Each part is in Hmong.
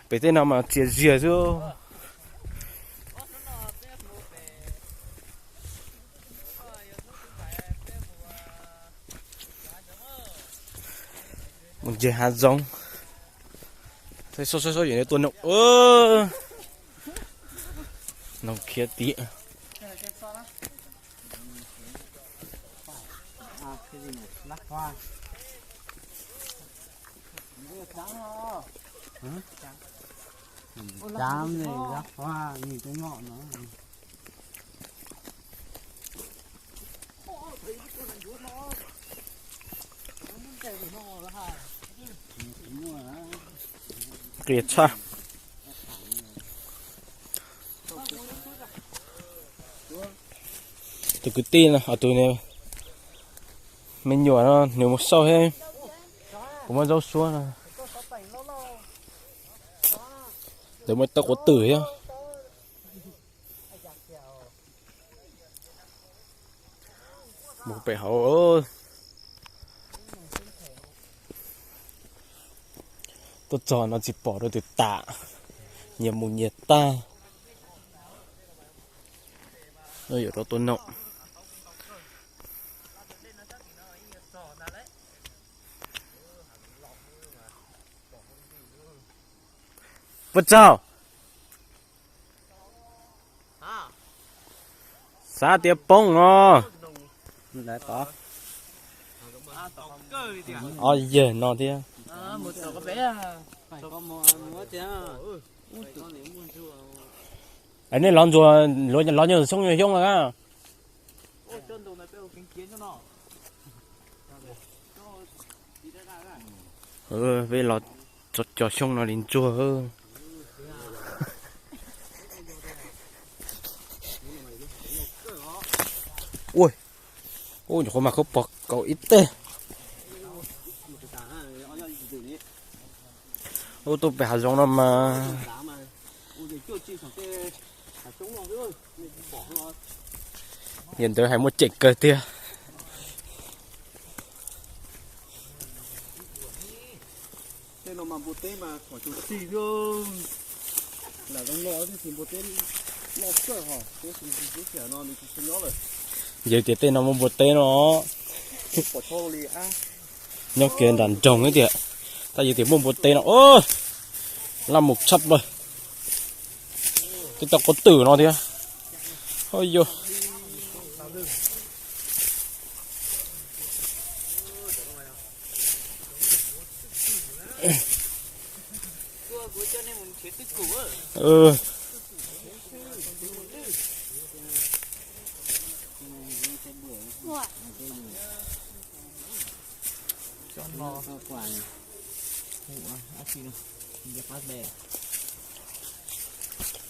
Pem tej no mas txias zias xwb. Mus ncig hav zoov. Saib saib saib, yog tua noog. Noog khiav tiag. Qias tshaj. Tus kwv tij no, tus me nyuam no nws mus xauj thiab, kuv muab zaub suab no. Lawv muaj tauj quav twm thiab. Mus pem hauv. Tuaj txog no tsis pom rau twg tas, nyias mus nyias tag. Yuav rau tua noog. Puas tsaug? Xav tias poob os. Ob yawg no thiab. Nej lov ntsuas, lov nyob xyoob xyoob na. Peb los tso cov xyoob no li ntsuag. Ua, ua nyuam qhuav mas khaub pog kaum ib teg. Ub, tuaj pem hav zoov no mas yog ntawd hais muaj ceem kawg tiag. Yog tias tej no muaj npua teb no, nyob kiag nram nroog thiab tiag, tab yog tias muaj npua teb no, laj mus tshaj plaws. Tej tauj quav twm no thiab. Yog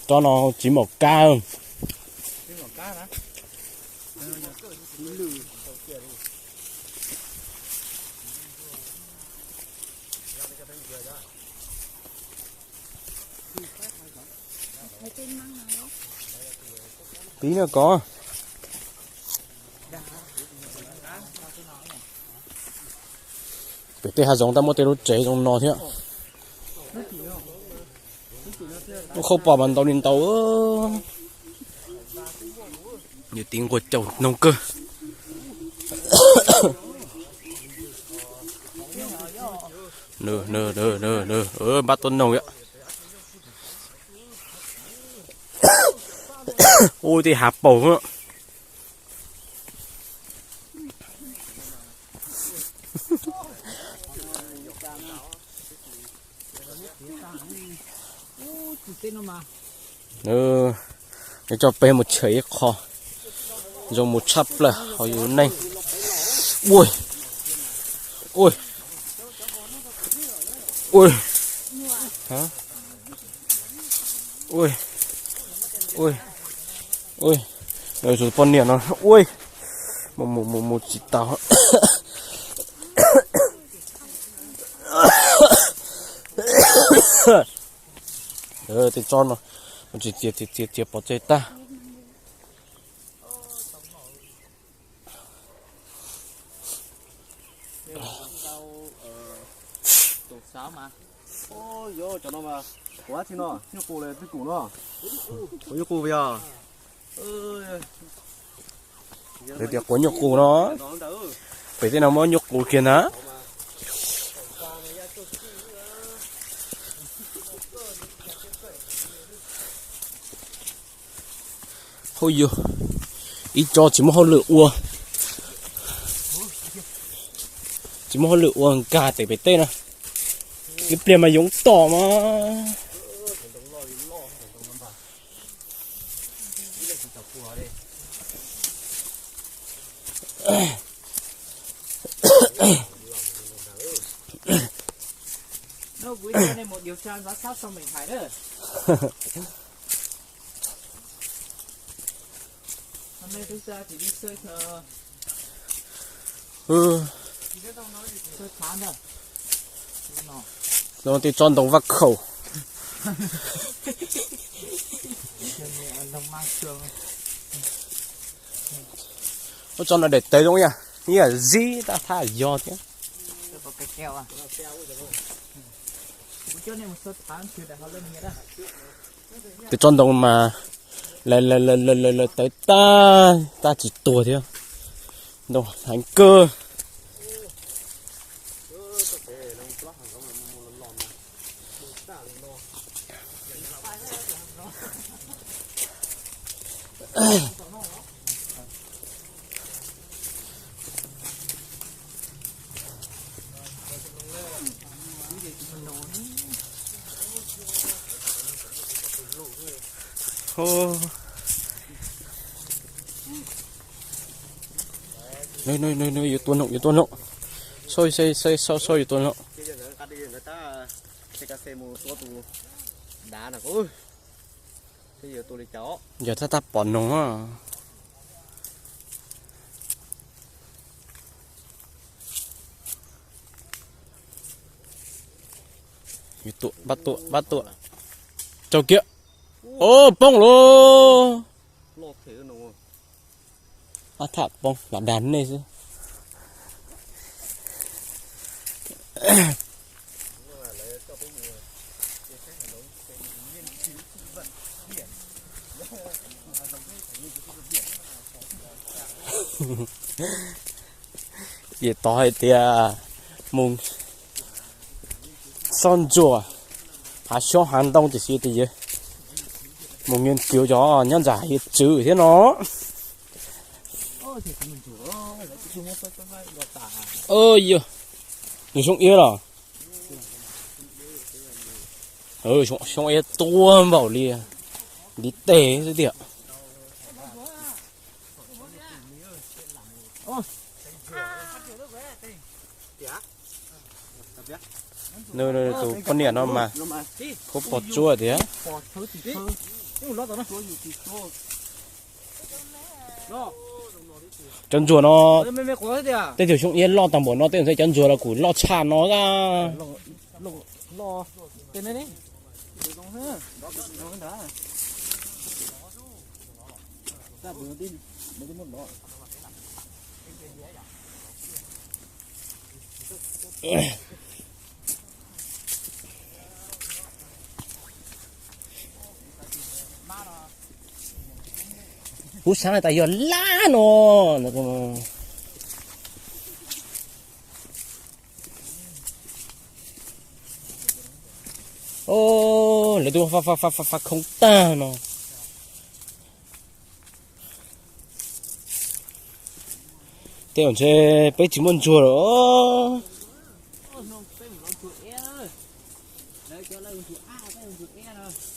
tsob no tsis maum kab. Pib no kov. Pem tej hav zoov tab muaj tej lub tsev zoo no thiab. Lub khaub pom mas ntau li ntau. Yus tiv nquag caum noog kawg. Npaj tua noog yom. Ua tej hav paus. Nws coj peb mus chawm ib qho zoo mus tshaj plaws hauv yus neej. Ua, ua, ua, ua, ua, ua, tus poj niam no ua, mus mus mus mus tsis tau. Tej tsob no tsis txias txias txias txias pov tseg tag. Cov no mas, ua tsi no, nyuj qus los twj kum no? Quav nyuj qus yog. Lawv tias quav nyuj qus no. Pem tej no muab nyuj qus kiag na. Hauj yug, ib tso tsis muaj hauj lwm ua, tsis muaj hauj lwm ua nkag tes pem teb na. Ib pliag mas yoov tom mas. No tej tsob ntoo vaj khaum. Ua tso no daim tawv zoo yam, ib yam zib tab thab yog thiab. Tej tsob ntoo mas lawv tawv tag, tab tsis tuag thiab. Ntoo heev kawg. Yuav tua noog, yuav tua noog. Saib, saib, saib, saib, yuav tua noog. Yog tab tab pom noog. Pab tua, pab tua. Raug kiag. Au, poob lauj. Pab tham poob los dag nej xwb. Yawg tod hais tias mus xoj ntsuas hav xyoob hav ntoo tiam sis tias yawg mus nyiag kiav cov nyob ntawm hav yawg tswv thiab no. Yog, nws xyoob iab los? Xyoob iab tuab npaum li ntiv tes xwb tiag. Nws tus poj niam no mas kuj pom tsuab tiag. Cov ntsuag no, tej tug xyoob iab loj tag npaum no tej ntawd cov ntsuag los kuj loj tshaj no. Kuv xav tas yog lab no. Lawv twb fa fa fa fa fa khoov tag no. Tej zaum ntshe peb tsis muaj ntsuag lawm.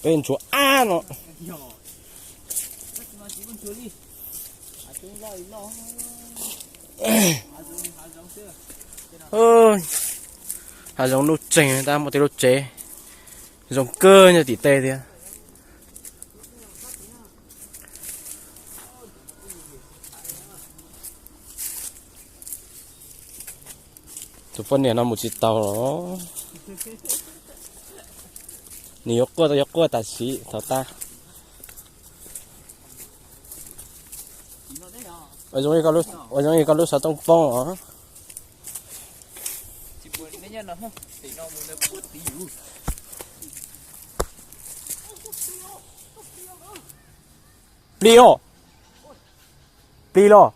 Peb ntsuag ab no. Hav zoov nuj tseeg tab muaj tej lub tsev zoo kawg nyob tim tej thiab. Tus poj niam no mus tsis tau los. Nws yuav quaj tau yuav quaj tam sim thaum tas. Ua zoo li koj lub xov tooj poob os. Plig os. Plig los?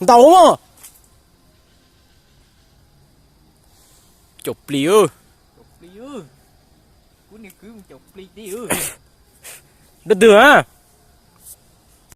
Ntaus mas. Caum plig. Dab twg a?